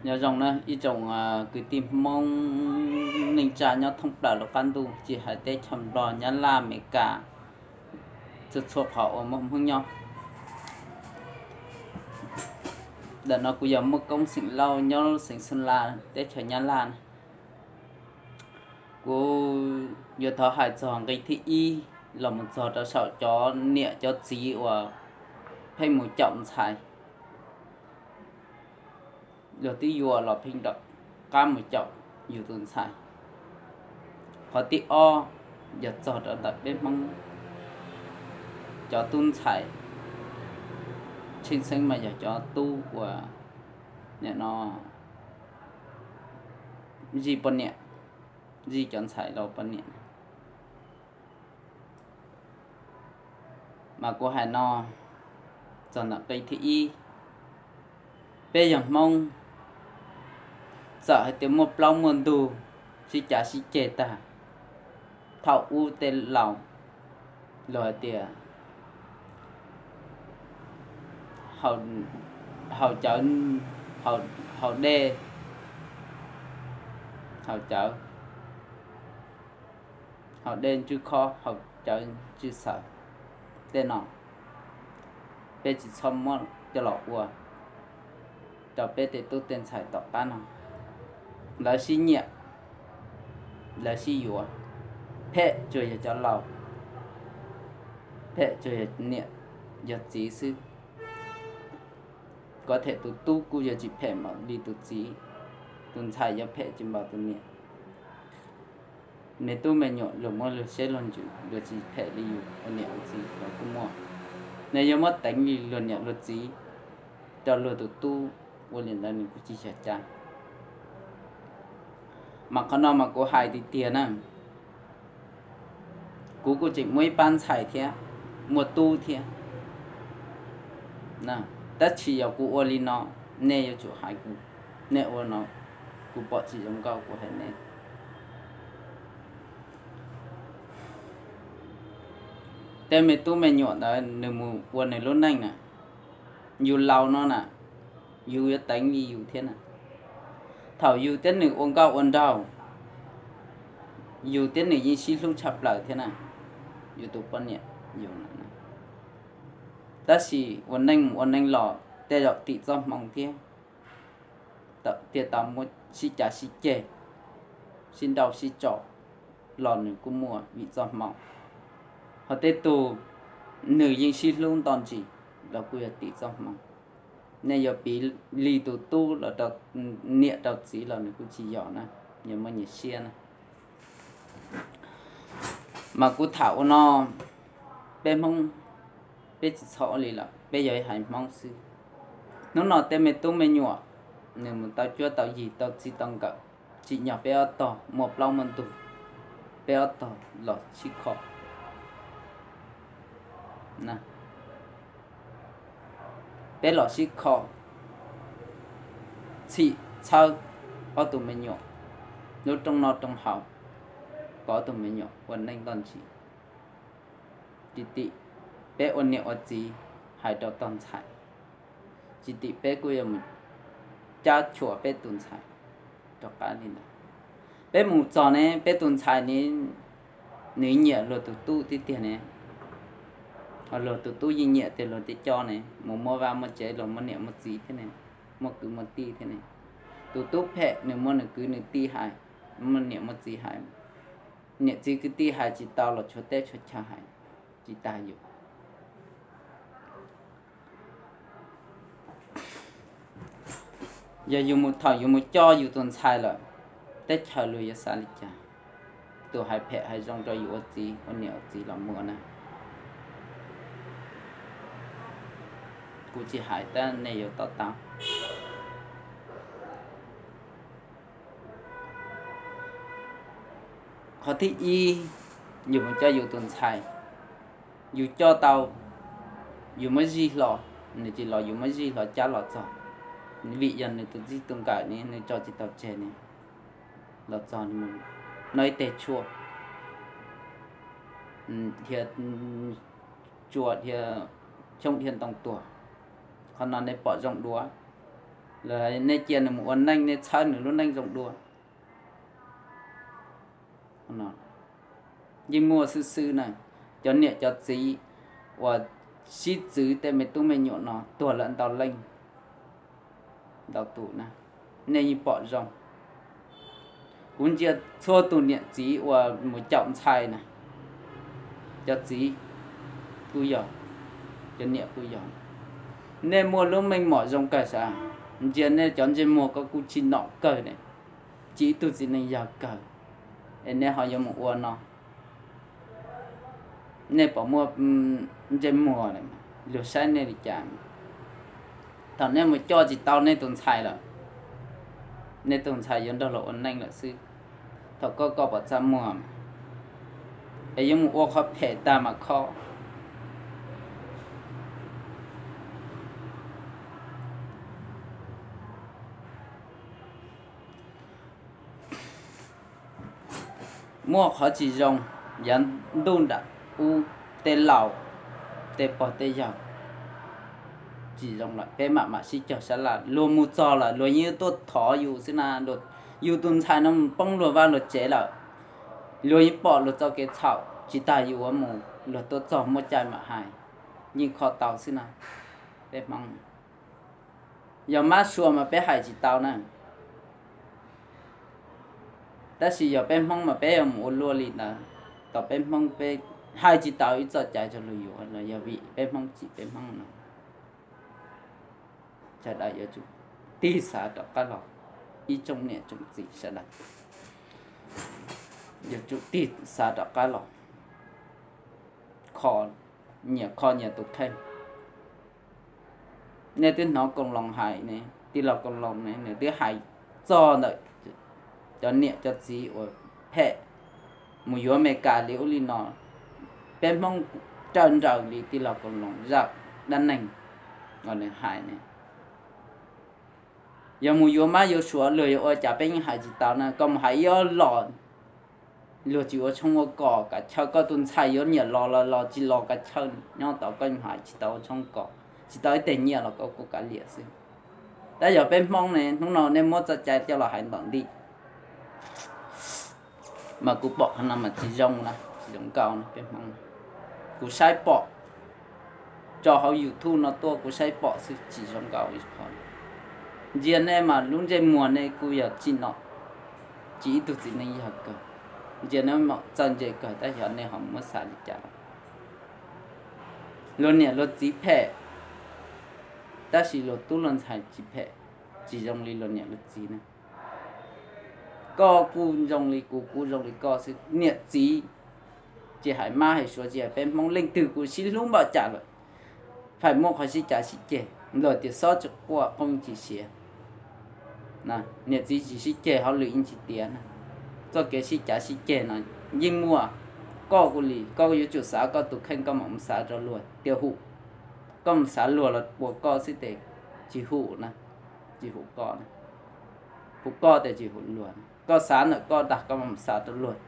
Nyob zoo na ib tsoom kwv tij Hmoob neej tsa nyob thoob plaws lub qab ntuj, tsis hais teb chaws Nplog, Nyab Laj, Amelikas, txhua txhua qhov uas muaj Hmoob nyob. Ntawm no kuv yog Muaj Koob xeem Lauj nyob xeev Xeeb Las teb chaws Nyab Laj na. Kuv yuav thov hais txog nqe thib ib los mus txog rau saum cov niam cov txiv uas pheej mus caum ntxhais. Luag twb yuav los pheej rov qab mus caum yus tus ntxhais. Qhov thib ob yog txog rau ntawm peb Hmoob cov tub ntxhais, tshwj xeeb mas yog cov tub uas nim no zij poj niam, zij cov ntxhais los poj niam. Mas kuv hais no txog ntawm qe thib ib, peb yog Hmoob, txawm hais tias muaj plaub muaj ntug, sib cav sib ceg tag, thaum ub tej laus luag hais tias haus cawv, haus dej, haus cawv, haus dej ntswj khob, haus cawv ntswj xaws, tej no peb tsis txhob muab coj los ua rau peb tej tub tej ntxhais tom qab no. Lawv sib nyiam, lawv sib yuav, phem tsuas yog cov laus, phem tsuas yog niam yog txiv xwb. Kuv them tus tub kuj yuav tsis phem npaum li tus txiv, tus ntxhais yuav phem tsis npaum tus niam. Me tub me nyuam luag muab luag siab luag ntsws, luag tsis phem li yus ua niam ua txiv los kuj muaj. Nws yuav muab teev li luag niam luag txiv rau luag tus tub, ua li ntawd nws kuj tsis xyaw cab. Mas qhov no mas kuv hais tiag tiag na, kuv kuj tseem muaj ib pab ntxhais thiab, muaj tub thiab. Tab sis yog kuv ua li no, nej yuav tsum hais kuv, nej ua no kuv pom tsis zoo nkauj kuv hais nej. Tej me tub me nyuam ntawd nws mus ua nws lub neej na, yus laus no na, yus yuav teev li yus thiab na. Thaum yus thiab nws ua nkauj ua nraug, yus thiab nws yeej sib hlub tshaj plaws thiab na, yus tus poj niam yus. Tab sis ua neej mus ua neej los tej zaum tim txoj hmoo thiab, thiaj tau muab sib cav sib ceg, sib nrauj sib tso los nws kuj muaj vim txoj hmoo. Ho tej tug nws yeej sib hlub nto ntsis los kuj yog tim txoj hmoo. Nej yuav piv li tus tub los rau niam rau txiv los nws kuj tsis yog na, nyias muaj nyias siab na. Mas kuv tham ua no, peb Hmoob, peb tsis txhob ua li lawm, peb yog ib haiv Hmoob xwb. Hnub no tej me tub me nyuam nws mus tau cuab tau yig tau txij tau nkawm, tsim nyog peb ob tog muaj plaub muaj ntug, peb ob tog los sib kho. Peb los sib kho, txhim txhawb ob tug me nyuam lub rooj noj rooj haus, kom ob tug me nyuam ua neej toj ntsis. Tsis tim peb ua niam ua txiv hais rau tog ntxhais, tsis tim peb kuj yuav mus cab chua peb tus ntxhais rov qab li ntawd. Peb mus txog ne peb tus ntxhais ne, nws nyiam luag tus tub tiag tiag ne, luag tus tub yeej nyiam tiag luag thiaj coj ne, mus muaj vaj muaj tsev luag muaj niam muaj txiv thiab ne, muaj kwv muaj tij thiab ne. Tus tub phem nws muaj nws kwv nws tij hais, muaj niam muaj txiv hais, niam txiv kwv tij hais tsis tau los tshuav teb tshuav chaw hais, tsis tas yus. Yog yus mus thaum yus mus coj yus tus ntxhais lawm, teb chaws luag yuav xav li cas? Tus hais phem hais zoo rau yus ua txiv ua niam ua txiv los muaj na. Kuv tsis hais tab nej yuav to taub. Qhov thib ib, yus mus coj yus tus ntxhais, yus coj tau, yus muab zij hlo, nws tsis los yus muab zij hlo cab los txog, vim yog nws tus txij tus nkawm ne nws tso tsis tau tseg ne, los txog noj ib teg tshuaj, dhia tsua, dhia xyoob dhia ntoo tuag, qhov no nej pom zoo dua. Nej cia nws mus ua neej, nej txhawb nws lub neej zoo dua. Yeej muaj xwb xwb na, cov niam cov txiv uas sib txwv tej me tub me nyuam no tuag lawm ntau leej ntau tus na, nej yeej pom zoo. Kuv ntsia txhua tus niam txiv uas mus caum ntxhais na, cov txiv kuj yog, cov niam kuj yog. Nej muaj lub meej mom zoo kawg sav, ntsia nej cov ntsej muag ko kuj tsim nom kawg ne, tsim ib tug txiv neej yog kawg, es nej ho yuav mus ua no. Nej pom muaj ntsej muag, luag saib nej li cas? Thaum nej mus coj tsis tau nej tus ntxhais lawm, nej tus ntxhais yuav nrog luag ua neej lawm xwb. Thaum koj koj pom txaj muag, es yuav mus ua qhov phem tag mas kho. Muaj qhov tsis zoo, yav ntuj nram ub, tej laus tej pog tej yawg tsis zoo lawm, peb mam mam sib cog sab laj. Luag mus txog lawm luag yeej tuaj thov yus xwb na. Yus tus ntxhais no mus poob luag vaj luag tsev lawm, luag yeej pom luag txoj kev txhaum, tsis tas yus yuav mus, luag tuaj txog muaj cai mam hais, yeej kho tau xwb na. Peb Hmoob, yog mab sua mas peb hais tsis tau na. Tab sis yog peb Hmoob mas peb yuav mus ua luaj li ntawd. Tau peb Hmoob peb hais tsis tau ib txoj cai rau luag yuav los yog vim peb Hmoob tsim peb Hmoob no. Sawv daws yuav tsum tig xav rov qab los, ib tsoom niam tsoom txiv sawv daws yuav tsum tig xav rov qab los, kho, nyias kho nyias tus kheej. Nej twb hnov koos loos hais ne, tij laug koos loos ne, nws twb hais txog ntawm cov niam cov txiv uas phem mus yuav Amelikas li ub li no. Peb Hmoob raws nraws li tij laug koos loos zaj dab neeg uas nws hais ne. Yog mus yuav mab yuav suav luag yuav ua cas peb yeej hais tsis tau na. Koj mus hais ib ob los, luag tsis ua tshoob ua kos kav chaw, koj tus ntxhais yuav nyiam los los los tsis los kav chaw, nyob tod koj mus hais tsis tau ua tshoob kos, tsis tau ib teg nyiaj los koj kuj kav liam xwb. Tab yog peb Hmoob ne, hnub no nej muab txoj cai coj los hais ntaus nti, mas kuv pom qhov no mas tsis zoo na, tsis zoo nkauj na peb Hmoob. Kuv saib pom tso hauv YouTube no tuaj kuv saib pom xwb tsis zoo nkauj ib qho. Ntsia nej mas lub ntsej muag nej kuj yog tsim nom, tsim ib tug txiv neej yog kawg. Ntsia nej txawj ntse kawg tab yog nej ho muab xav li cas los. Luag niam luag txiv phem, tab sis luag tub luag ntxhais tsis phem, tsis zoo li luag niam luag txiv na. Koj kuj zoo li kuv, kuv zoo li koj xwb. Niam txiv, tsis hais mab hais suav, tsis hais peb Hmoob, leej twg kuj sib hlub npaum cas lawm, fais muaj qhov sib cav sib ceg, luag tias xob tsis quaj qoob tsis siav. Niam txiv tsis sib ceg hauj lwm yeej tsis tiav na. Txoj kev sib cav sib ceg no yeej muaj. Koj kuj li, koj yuav tsum xav koj tus kheej, koj mam mus xav rau luag tias hum. Koj mus xav luag los puas koj xwb tes tsis hum na, tsis hum koj, hum koj tes tsis hum luag. Koj xav ntawm koj ntag, koj mam mus xav rau luag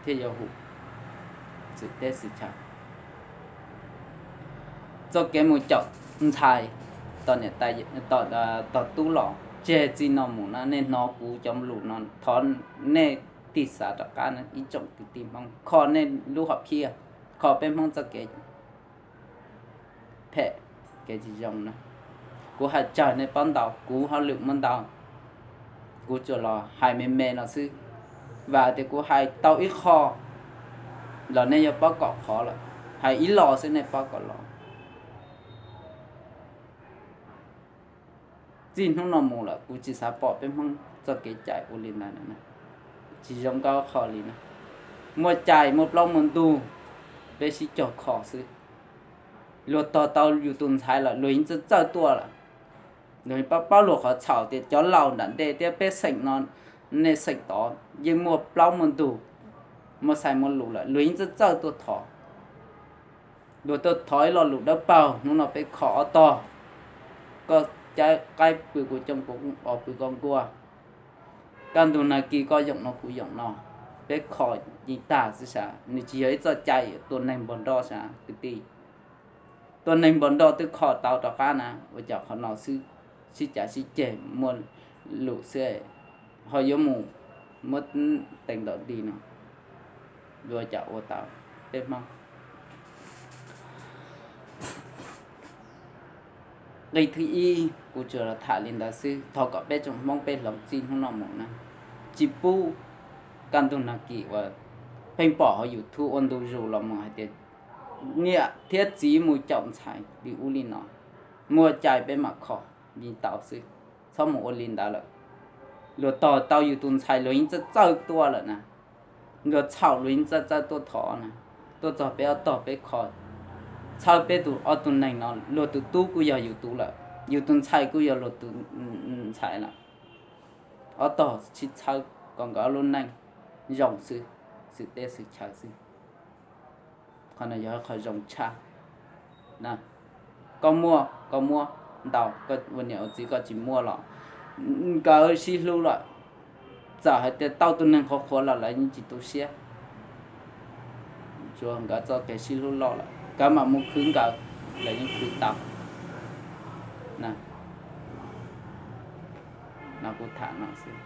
thiaj yuav hum xwm teb xwm chaw. Txoj kev mus caum ntxhais, tos niam tais, tos tub los tseg txij no mus na, nej hnov kuv cov lus no, thov nej tig xav rov qab na ib tsoom kwv tij Hmoob, kho nej lub hom phiaj, kho peb Hmoob txoj kev phem, kev tsis zoo na. Kuv hais tsawg nej paub ntau, kuv hauj lwm muaj ntau, kuv tsuas los hais me me no xwb. Vam tias kuv hais tau ib qho los nej yuav paub kaum qhov lawm, hais ib los xwb nej paub kaum los. Txij hnub no mus lawm kuv tsis xav pom peb Hmoob txoj kev cai ua li ntawd na, tsis zoo nkauj qho li na. Muaj cai muaj plaub muaj ntug, peb sib cog kho xwb. Luag tog tau yus tus ntxhais lawm luag yeej txawj txawj tuaj lawm. Luag yeej paub paub luag qhov txhaum tias cov laus nram ntej thiab peb xeem no, nej xeem tod yeej muaj plaub muaj ntug, muaj xaiv muaj lus lawm luag yeej txawj txawj tuaj thov. Luag tuaj thov ib lo lus dawb paug, hnub no peb kho ob tog, koj caib qaib pw kuv cooj, kuv os pw koj nkuaj, kaj ntug nag kis koj yoom no kuv yoom no, peb kho yeej tag xwb sas. Nws tsis yog ib txoj cai tua neeg npog nroj sas kwv tij. Tus neeg npau nroj twb kho tau rov qab na, ua cas qhov no xwb, sib cav sib ceg muaj lus xwb, ho yuav mus muab tees ntaum di no, yuav cas ua tau peb Hmoob. Nqe thib ib kuv tsuas los tham li ntawd xwb, thov kom peb tsoom Hmoob peb hloov txij hnub no mus na, tsis pub kaj ntug nag kis uas pheej pom hauv YouTube ua ntu zus los mus hais tias niam thiab txiv mus caum ntxhais li ub li no, muaj cai peb mam kho, yeej tau xwb, txhob mus ua li ntawd lawm. Luag tog tau yus tus ntxhais luag yeej txawj txawj tuaj lawm na, luag txhaum luag yeej txawj txawj tuaj thov na, tuaj txog peb ob tog peb kho, txhawb peb tus ob tug neeg no, luag tus tub kuj yog yus tus lawm, yus tus ntxhais kuj yog luag tus ntxhais lawm. Ob tog sib txhawb kom nkawd ob lub neej zoo xwb, xwm teb xwm chaw xwb. Qhov no yog qhov zoo tshaj. Koj muaj koj muab ntau, koj ua niam ua txiv koj tsis muaj los nkawd sib hlub lawm, txawm hais tias tau tus neeg qhuav qhuav los lawv yeej tsis tu siab. Tsuas nkawd txoj kev sib hlub loj lawm, nkawd mam mus khwv nkawd, lawv yeej khwv tau. No kuv tham no xwb.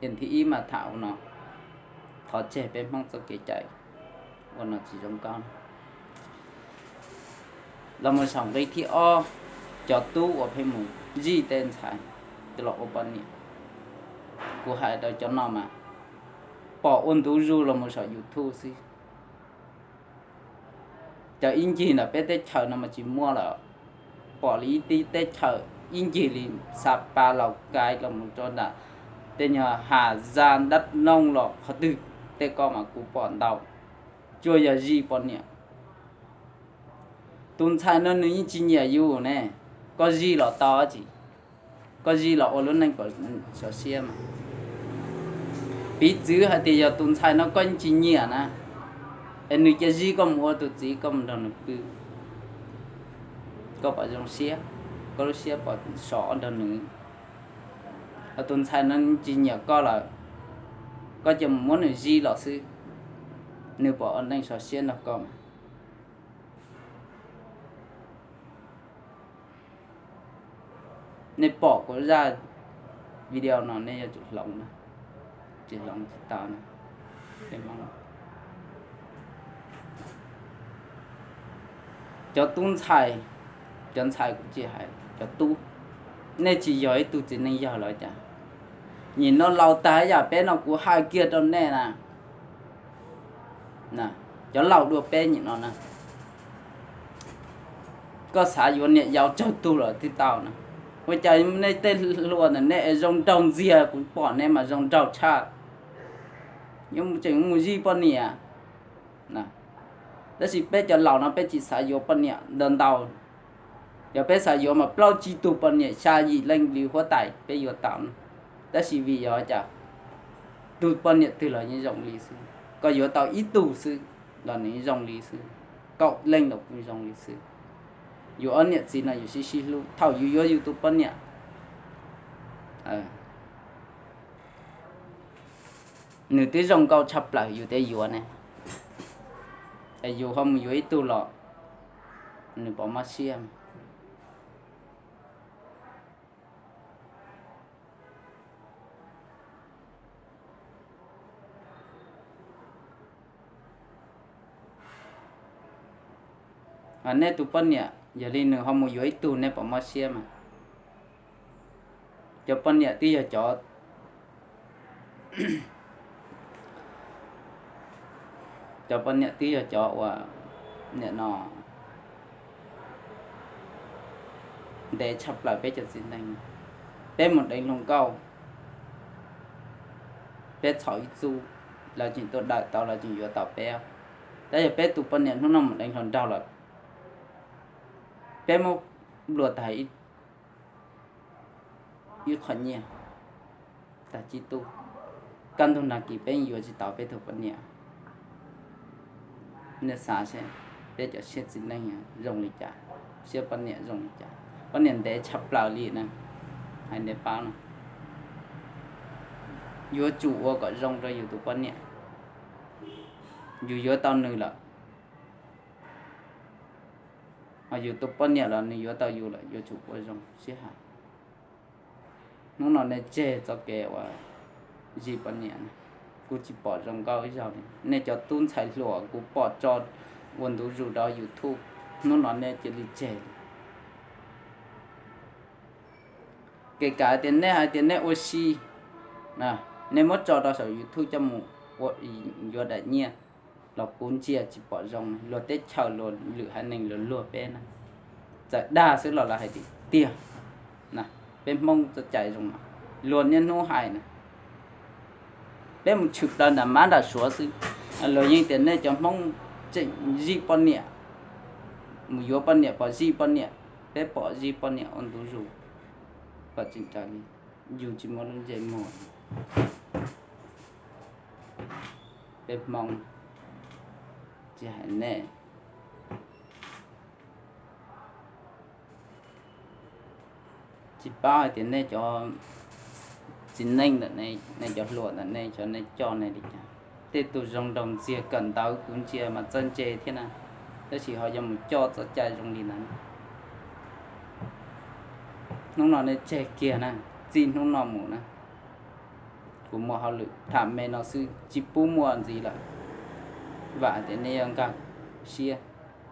Nqe thib ib mas tham ua no, thov tseg peb Hmoob txoj kev cai ua no tsis zoo nkauj. Los mus saum nqe thib ob, cov tub uas pheej mus zij tej ntxhais coj los ua poj niam. Kuv hais rau cov no mas pom ua ntu zus los mus saum YouTube xwb. Cov ib ncig ntawm peb teb chaws no mas tsis muaj lawm. Pom li ib teb chaws ib ncig li Xa Pas Laus Kais los mus rau nram tej nyuag Has Zaj Dab Nooj los qhov twg, tej ko mas kuv pom ntau, tsuas yog zij poj niam. Tus ntxhais no nws yeej tsis nyiam yus ne, koj zij los tau dab tsi? Koj zij los ua lub neej kom sov siab mas. Piv txwv hais tias yog tus ntxhais no koj yeej tsis nyiam na, es nws cia zij koj mus ua tus txiv, koj mus nrog nws pw, koj pom zoo siab, koj lub siab pom sov nrog nws. Ho tus ntxhais no tsis nyiam koj lawm, koj cia mus muab nws zij los xwb, nws pom ua neej sov siab nrog koj mas. Nej pom kuv zaj video no nej yuav tsum hloov na, tsis hloov tsis tau na. Cov tub ntxhais, cov ntxhais kuv tsis hais, cov tub, nej tsis yog ib tug txiv neej yawg los cas? Nim no laus tag yam peb no kuv hais kiag rau nej na, cov laus dua peb nim no na, koj xav yuav niam yau tsawg tug los twb tau na. Ua cas nej tej hluas ntawm nej es zoo nraug ntxiag, kuv pom nej mas zoo nraug tshaj. Yuav tseem mus zij poj niam. Tab sis peb cov laus no peb tsis xav yuav poj niam ntau ntau. Yog peb xav yuav mas plaub tsib tug poj niam xya yim leej li huab tais peb yuav tau. Tab sis vim yog cas, tug poj niam twg los yeej zoo li xwb, koj yuav tau ib tug xwb los nws yeej zoo li xwb, kaum leej los kuj zoo li xwb. Yus ob niam txiv no yus sib sib hlub, thaum yus yuav yus tus poj niam, nws twb zoo nkauj tshaj plaws yus thiaj yuav ne. Es yus ho mus yuav ib tug los nws pom mob siab. Nej tus poj niam yog li nws ho mus yuav ib tug nej pom mob siab mas. Cov poj niam twb yog cov Cov poj niam twb yog cov uas nim no ntev tshaj plaws peb cov txiv neej. Peb mus deev hluas nkauj, peb txhaum ib txuj, lawv tseem tuaj dawm tau, lawv tseem yuav tau peb. Tab yog peb tus poj niam hnub no mus deev hluas nraug lawm, peb muab nplua tag ib qho nyiaj tag tsib tug, kaj ntug nag kis peb yuav tsis tau peb tus poj niam. Nej xav seb peb cov siab txiv neej zoo li cas, siab poj niam zoo li cas? Poj niam ntev tshaj plaws li na, hais ntev paub no. Yuav tsum ua kom zoo rau yus tus poj niam. Yus yuav tau nws lawm, Ho yus tus poj niam los nws yuav tau yus lawm yuav tsum ua zoo sib hais. Hnub no nej tseg txoj kev uas zij poj niam na, kuv tsis pom zoo nkauj ib zaug li. Nej cov tub ntxhais hluas kuv pom tso ua ntu zus rau YouTube, hnub no nej cia li tseg. Kev kav tias nej hais tias nej ua si, nej muab tso rau saum YouTube coj mus yuav daim nyiaj los kuv ntsia tsis pom zoo. Luag teb chaws luag lwm haiv neeg luag luag peb na, txawm dag xwb los lawv hais tiag tiag. Peb Hmoob txoj cai zoo no, luag niaj hnub hais na, peb mus tshwm plaws nram mab nram suav xwb, luag yeej tias nej cov Hmoob tseem zij poj niam, mus yuav poj niam pom zij poj niam. Peb pom zij poj niam ua ntu zus kom tseem raws li, yus tsis muaj lub ntsej muag. Peb Hmoob tsis hais nej, tsis paub hais tias nej cov txiv neej ntawm nej, nej cov hluas ntawm nej, cov nej coj nej li cas. Tej tus zoo nraug ntxiag kawm ntawv kuv ntsia mas txawj ntse thiab na, tab sis ho yuav mus coj txoj cai zoo li ntawd. Hnub no nej tseg kiag na, txij hnub no mus na, kuv muaj hauj lwm tham me no xwb tsis pub muaj ntxiv lawm. Vam hais tias nej yuav nkag siab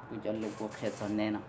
kuv cov lus kuv qhia txog nej no.